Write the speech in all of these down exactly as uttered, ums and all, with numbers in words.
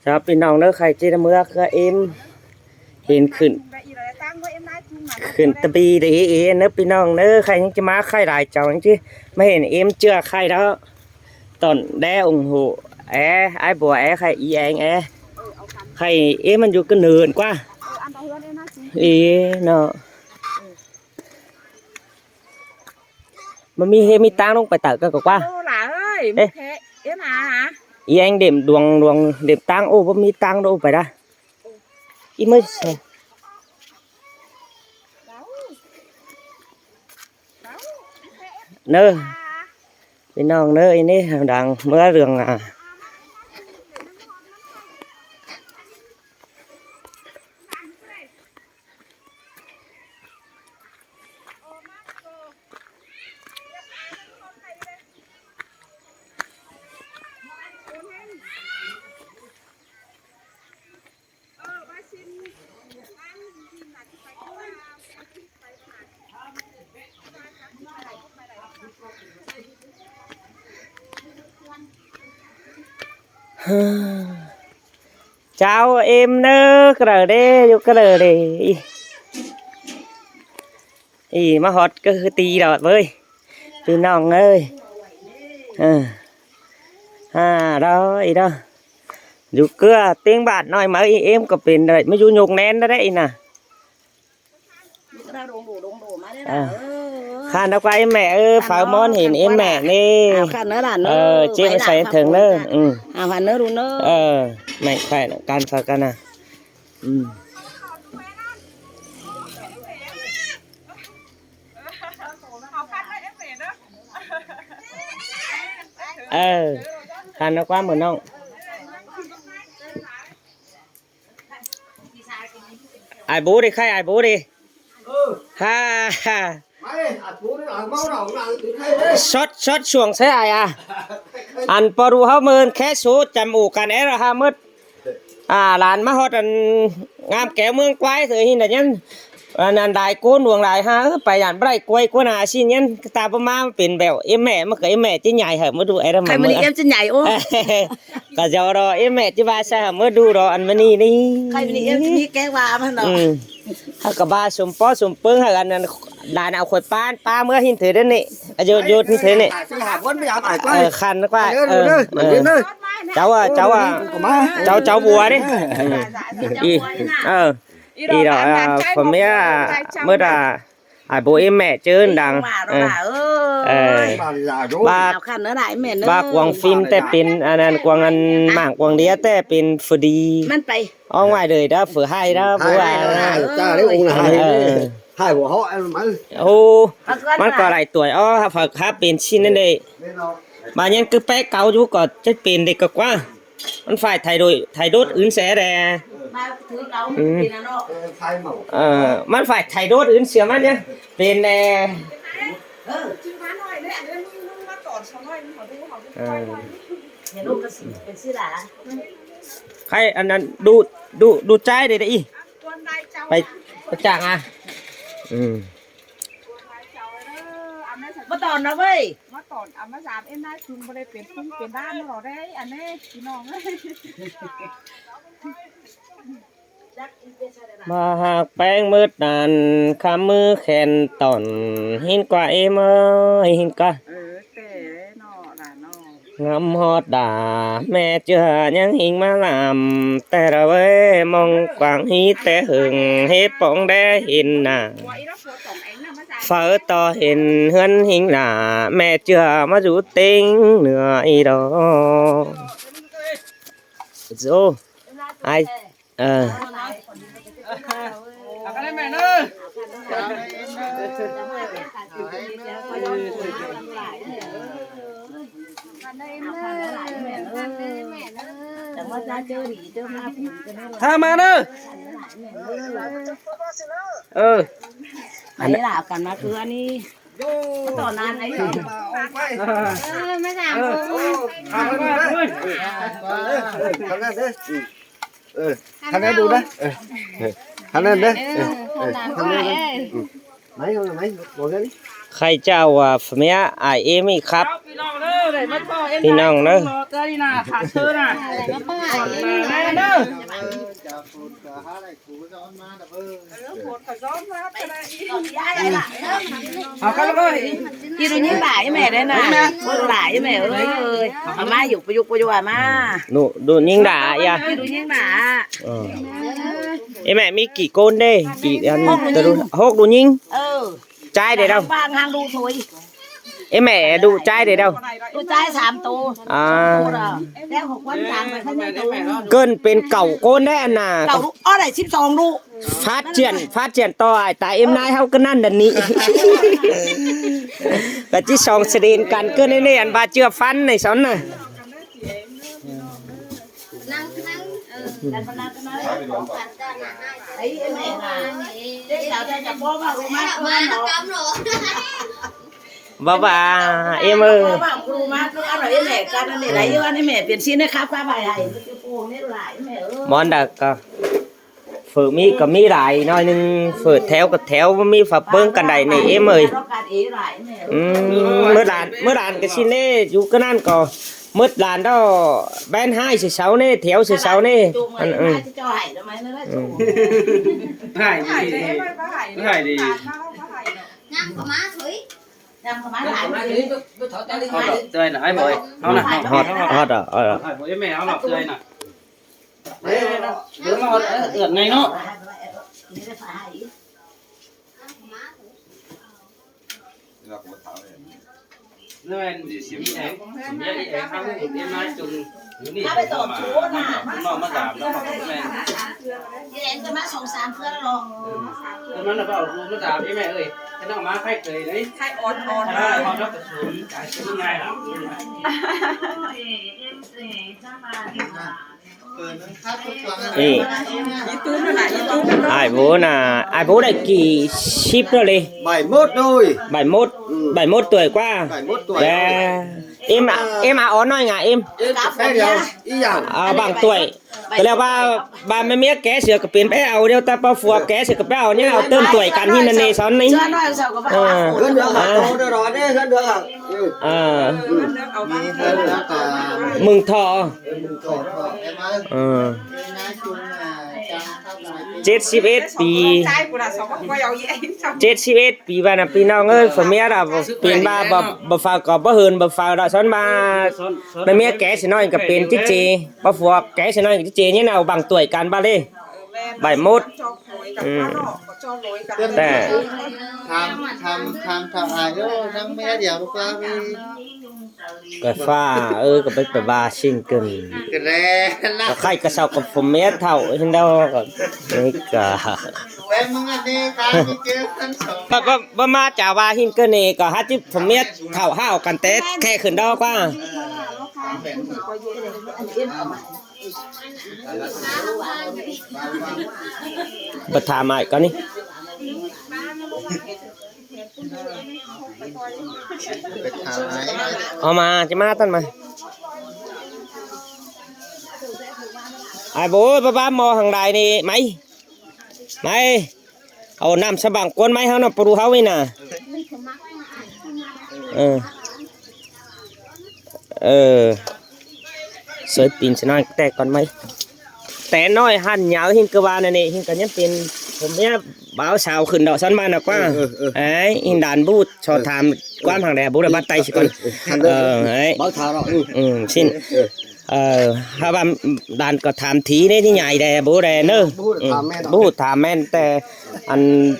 Đó, ꞌpi ꞌnọng ꞌnớ, khay ꞌchí ꞌmứa ꞌkhứa ꞌếm hên khửn, khửn ta bi đi ế ꞌnớ ꞌpi ꞌnọng ꞌnớ, khay ꞌnhắng ꞌchí ꞌmá khay lai chảu ꞌnhắng ꞌchí ꞌmá hên ꞌếm ꞌchưa khay đó. Tỏn đé ủng hộ é, ải bua é, khay í eng é. Khay ꞌếm ꞌmắn dú ꞌcọ nươn ꞌquá. Ê, nó. ꞌMá ꞌmí ꞌhế ꞌmí ꞌtáng ꞌlống pay tảu ꞌcọ ꞌquá. Ô, lả ơi, ê, ꞌmí thế, ꞌếm hả hả? Í eng đêm đuang đuang đêm ꞌtáng, ô, ꞌmá ꞌmí ꞌtáng đô pay đa. Í ꞌmá xe. Nơ. ꞌPi ꞌnọng ꞌnớ, ꞌnị đang ꞌmứa rương à. Chao êm ꞌnớ, ꞌcọ đảy đé, dú ꞌcọ đảy đé. Ê. Ê, ꞌmá ꞌhọt ꞌcọ ꞌhứ ti đọt ꞌvới. ꞌPi ꞌnọng ơi. Ờ. À, đó, ê đó. Dú ꞌcọ ꞌtếng bản ꞌnọi máư ê êm ꞌcọ pên đảy, ꞌmá dú nhục ꞌnén đó đảy ê nả. Ờ. Khăn ꞌnớ ꞌquá ꞌếm mẹ ơ, phaư ꞌmón hên ꞌếm mẹ ꞌnị. Ờ, khăn ꞌnớ đản ơ. Ờ, ꞌchí ꞌmá sai thưởng ꞌnớ. Ừ. Ờ, khăn ꞌnớ đu ꞌnớ. Ờ, mẹ khỏe ꞌnớ, căn phaư căn à. Ừ. Ờ, khăn ꞌnớ ꞌquá ꞌmự ꞌnọng. Ai bố đi, khay ai bố đi. Ha, ha. Sót, sót xuông xe ai à. Ăn ꞌpo ꞌru ꞌháu ꞌmơn khé số chăm ủ căn é ra ha mớt. À, lán ꞌmá ꞌhọt ăn ꞌngam kéo ꞌmướng ꞌquái thử hin đa nhắn. Ăn, ăn đai ꞌcốn uống đai ha, ư, pay dản bray quay ꞌcốn à xin nhắn. Ta ꞌpá ꞌmá pên bẻo, ꞌếm mẹ, ꞌmá ꞌcọ ꞌếm mẹ ꞌchí nhảy hả ꞌmá đu é ra. Khay ꞌmá ꞌmự ꞌnị ꞌếm ꞌchí nhảy ô. Cả giờ đó, ꞌếm mẹ ꞌchí ba sa hả ꞌmá đu đó, ăn ꞌmá ꞌnị ꞌnị. Khay ꞌmự ꞌnị ꞌếm ꞌchí nhảy ké ꞌva ꞌmá nó. Ừ. Hả ꞌcọ ba sum ꞌpó sum ꞌpứng hả ăn, ăn đàn áo khôi pán, pá ꞌmứa hin thử đá ꞌnị. À, dốt, dốt hin thử ꞌnị. Ờ, khăn ꞌnớ ꞌquá. Ờ, ờ. Cháu à, cháu à. Cháu, cháu bùa đi. Ừ. Ê. Ê đó, à, phó mía, à, mớt à, à, bố ꞌếm mẹ ꞌchớ đang. Ờ. Ờ. Ba, ba quảng phim té pên, à, ăn quảng ăn mảng quảng đĩa té pên phở đi. Ở ngoài đời đó, phở hai đó, bố à. Hai, cha đấy, ông là hai. Ờ. Hai của họ em mà. Ô, ꞌmắn ꞌcọ lai ꞌtoi ó, hả, phở hả pên xin ꞌnớ đê. Ba nhắn cứ pé cáu dú ꞌcọ chết pên đê ꞌcọ ꞌquá. ꞌMắn phải thay đổi, thay đốt ứn xe đe. Ừ. Ờ, ꞌmắn phải thay đốt ứn xe ꞌmắn nhá. Pên đe. Ờ. Khay ăn, ăn đu, đu, đu chai đê đê ê. Pay, pay chang à. Ừ. ꞌMá tỏn nó ꞌvới. ꞌMá tỏn, à, ꞌmá dám ꞌếm ꞌnái chung báu đảy pên phung pên đan ꞌnớ lỏ đé, ăn ꞌnị, ꞌpi ꞌnọng ơi. Ba hák ꞌpéng ꞌmớt đan, khăm ꞌmứ khen tỏn, hin ꞌquá ꞌếm ơi, hin ꞌquá. Ờ, té nó, đa nó. Ngắm hót đa, ꞌmẹ ꞌchưa ꞌnhắng hing ꞌmá ꞌlam, té ꞌlạ ꞌvới, ꞌmong quảng hí té hưng, hế póng đé hên nả. Phaư ꞌto hên ꞌhướn hính lả, ꞌmẹ ꞌchưa ꞌmá dú ꞌtếng nưa ê đó. Dô, ai, ờ. Tha ꞌmá ꞌnớ. Ờ. Ăn ꞌnị là căn ꞌmá cứ ăn ꞌnị. Tỏ nàn ấy. Ờ, ꞌmá dám. Ờ, khăn ꞌnị đu đá. Ờ. Khăn ꞌnị đu đá. Ờ. Khăn ꞌnị đu đá. Ờ. Khăn ꞌnị đu đá. Ờ. Máy không, máy, bỏ ra đi. Khay chảu, à, pham mía ai êm ꞌnị khắp. ꞌPi ꞌnọng ꞌnớ. ꞌI đu ꞌnhính lai ꞌmẹ đé ꞌnạ. Lai ꞌmẹ ơi. Au ꞌmá dú ꞌpú dú ꞌpú dú au ꞌmá. ꞌNụ, đu ꞌnhính lai a? ꞌI đu ꞌnhính lai a? Ơ. Ê ꞌmẹ ꞌmí kỉ ꞌcốn đé? Kỉ ăn, hốc đu ꞌnhính. Ơ. Chai đé đâu? Ê ꞌmẹ đu chai đé đâu? Đu chai sam tô. À. Đéo hốc ꞌquán sam ꞌmẹ ꞌkhán ꞌnhính tô. ꞌCợn pên cảu ꞌcốn đé ăn ꞌnạ. Cảu đu, ók đảy síp song đu. Phát triển, phát triển ꞌto ai ta êm ꞌnái ꞌháu ꞌcọ ꞌnặn đa ꞌnị. ꞌCọ ꞌchí song sđên căn ꞌcợn ꞌnị ăn ꞌva ꞌchưa phăn ꞌnị són ꞌnạ. ꞌVa ꞌva, êm ơi. Món đa ꞌcọ. Phở ꞌmí ꞌcọ ꞌmí lai ꞌnọi ꞌnưng, phở théo ꞌcọ théo, ꞌmí phở ꞌpơng căn đảy ꞌnị êm ơi. Ưm, ꞌmứa lan, ꞌmứa lan ꞌcọ ꞌsịn ꞌnê, dú ꞌcọ ꞌnặn ꞌcọ. ꞌMứa lan đó, bán hai sửa sáu ꞌnê, théo sửa sáu ꞌnê. Ăn, ưm. Ưm. Hai đi. Hai đi. Hót, hót, hót, hót. Hai bố, ꞌmẹ, hót, hót. Đấy, đấy, đấy. Đứa mà hót, ơ, ướt này nó. Nó ăn gì xíu này, xíu này, ăn cái này chung, cái này mà, mà, mà, mà giảm nó mà cái này. Cái này nó mà song sam phước rồi. Ừ. Cái nó là bảo nó giảm cái này ơi. Cái nó mà khách rồi đấy. Khách ổn ổn. À, rồi. Họ nó có xuống cái xíu này lắm. Ê. Ai bố nả, ai bố đảy kỉ síp ꞌnớ ꞌlế? Bảy mốt thôi. Bảy mốt, ừ, bảy mốt tuổi ꞌquá. Bảy mốt tuổi. Đe. Em à, em à, ók ꞌnọi ngả em. Em bé đâu, ꞌí dàng. À, bằng tuổi. Cái là ba, ba mẹ mía ké sửa cái pên bé au điêu ta ba phua ké sửa cái bé au nhé, au tơm tuổi căn hin ꞌnị són ꞌnị. À. Hơn nữa hả? À. Tô đó rồi đấy, hơn nữa hả? Ừ. À. Ừ. Mừng thọ. Ờ. Chết síp ết pí. Chết síp ết pí ꞌva nả ꞌpi ꞌnọng ơi, phả mía đa pên ꞌva, ꞌva, ꞌva phả ꞌcọ ꞌva hưn, ꞌva phả đa són ꞌva, ꞌva mía ké sửa ꞌnọi ꞌcọ pên chết chê, ꞌva phua ké sửa ꞌnọi ꞌcọ chết chê nhé nả bằng tuổi căn ꞌva ꞌlế. Bảy mốt. Ừ. Tè. Tham, tham, tham, tham ai ơi, năm mía đéo ꞌlụk ꞌva ꞌvế. ꞌCọ ꞌphạ, ơ, ꞌcọ báu pay ꞌva ꞌsịn ꞌcợn. Cái này, ꞌcọ khay ꞌcọ sau ꞌcọ phua mía thảu hin đaư ꞌcọ. Ê, ꞌcọ. Bé mưng ăn đi, ta đi chứ, ăn sống. Báu, báu, báu ꞌmá chả ꞌva hin ꞌcợn ꞌnị, ꞌcọ hák ꞌchí phua mía thảu hảu căn té, khe khửn đaư ꞌquá. Báu tham ai ꞌcọ ꞌnị. Au ꞌmá, ꞌchí ꞌmá ꞌtọn ꞌmá. Ai bố ơi, báu báu ꞌmo hăng đai ꞌnị, ꞌmạy. ꞌMạy. Au ꞌnặm sa bang ꞌcốn ꞌmạy ꞌháu ꞌnọ, pua đu ꞌháu ꞌnị nả. Ờ. Ờ. Sới pin sới ꞌnọi té ꞌcọn ꞌmạy. Té ꞌnọi hăn nháư hin ꞌcọ ꞌva ꞌnị, hin ꞌcọ ꞌnhắng pên, phua mía báo sao khửn đaư són ꞌmá nả ꞌquá. Ờ, ờ, ờ. Ê, hin đan báu so tham ꞌquám hăng đe báu đảy bắt tay ꞌsịn ꞌcọn. Ờ, ờ, ờ. Ê. Báo thảo đó, ừ. Ừ, ꞌsịn. Ờ, ờ. Ờ, hák ꞌva đan ꞌcọ tham thí ꞌnê ꞌnị nhảy đe báu đảy ꞌnớ. Báu đảy tham ꞌmen. Báu tham ꞌmen té ăn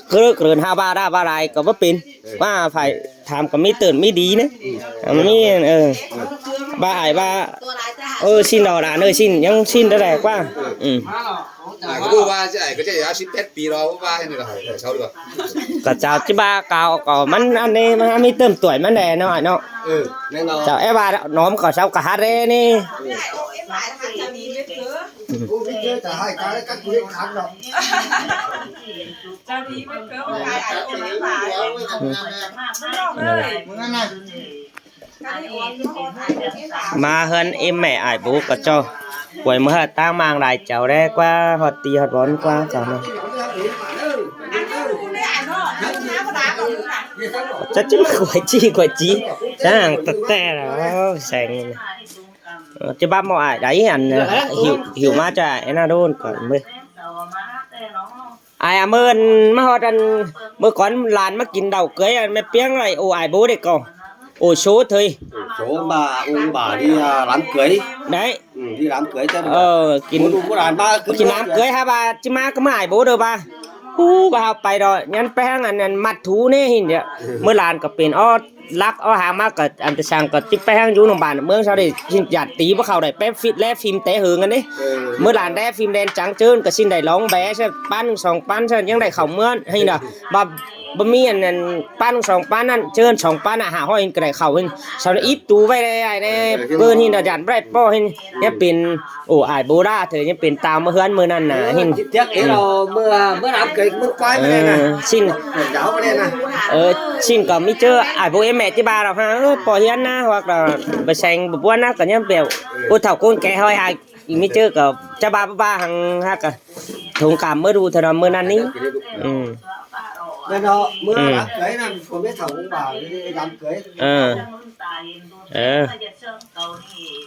ꞌcọ ꞌcọ rơn hák ꞌva đa ꞌva lai ꞌcọ báu pên. Báu phải tham ꞌcọ ꞌmí tơn ꞌmí đi ꞌnớ. Ơ, ꞌmí, ờ. Báu ai ꞌva, ơ, ꞌsịn đo đa ꞌnớ ꞌsịn, ꞌnhắng ꞌsịn đa đe ꞌquá. Ừ. Ai ꞌcọ báu ꞌva, ai ꞌcọ ꞌchí ai síp pét pí ꞌlẹo, báu ꞌva ꞌhế ꞌnị ꞌcọ, ꞌchí sau đi ꞌva. ꞌCọ chảu ꞌchí báu cáo ꞌcọ ꞌmắn ăn ꞌnị, ꞌmắn ꞌmí tơm tuổi ꞌmắn đe ꞌnọ, ꞌnọ. Ừ, ꞌnẹn ꞌnọ. Chảu é ꞌva ꞌnọm ꞌcọ sau ꞌcọ hák ꞌlế ꞌnị. ꞌMá ꞌhướn ꞌếm mẹ ải bố ꞌcọ ꞌchọ. Quay ꞌmưa ꞌtáng mang lai chảu đé ꞌquá ꞌhọt ti ꞌhọt bón ꞌquá chảu ꞌnọ. Chắc chứ mà quái chi, quái chi. Chắc hàng tật tè là, ơ, sành. Ờ, chứ bác mò ải đấy, ăn, ờ, hiểu, hiểu má cho ải nó đôn còn mới. Ai à, ꞌmưa ꞌnặn ꞌmá ꞌhọt ăn, ꞌmưa cón lan ꞌmá kin đau cưới ăn, ꞌmẹ ꞌpiếng ải, ổ ải bố đảy cỏ. Ổ số thôi. Số mà ông bà đi, à, đám cưới. Đấy. Ừ, đi đám cưới chắc là. Ờ, kin, bố đu bố đàn ba cứ kin đám cưới hả bà, chứ má cứ ꞌmá ải bố đâu bà. Ú, bà hao pay đó, nhắn pay hăng ăn, ăn mặt thú nế hên đéo. ꞌMưa lan ꞌcọ pên ók lắc ók hang ꞌmá ꞌcọ ăn tơ sang ꞌcọ chứ pay hăng dú nông bản ꞌmướng sau đây, xin dạt tí báu khảu đảy pép phít lé phim té hứng ăn đế. ꞌMưa lan đé phim đen trắng trơn ꞌcọ xin đảy lóng bé, sớ pán song pán sớ ꞌnhắng đảy khảu ꞌmứa hên đéo. Bà, bà ꞌmí ăn, ăn pán song pán ăn, trơn song pán ả hả ꞌhọi hên ꞌcọ đảy khảu hên. Sau ꞌnị ít tú ꞌvạy đé, ai đé, bơn hên đéo dản báu đảy ꞌpọ hên. Nhé pên, ổ ải bố đa, thời nhé pên tao ꞌmá ꞌhướn ꞌmưa ꞌnặn nả hên. Tiếp theo đó, ꞌmưa, ꞌmưa đám cưới, ꞌmưa quay ꞌmưa đen à. Ờ, xin. Quảng cáo ꞌmưa đen à. Ờ, xin ꞌcọ ꞌmí ꞌchớ ải bố ꞌếm mẹ chứ bà đọc hả, ơ, ꞌpọ hiến ná, hoặc là bà sành bà buôn ná, ꞌcọ nhé bẻo. Cô thảo côn ké hỏi hả, ꞌmí ꞌchớ ꞌcọ, chả bà bà bà hăng hả ꞌcọ. Thông cảm ꞌmưa đu thời đó ꞌmưa ꞌnặn ꞌnị. Ừ. Bên đó, ꞌmưa đám cưới ꞌnặn, không biết thảo cũng bảo đi đám cưới. Ờ. Ờ.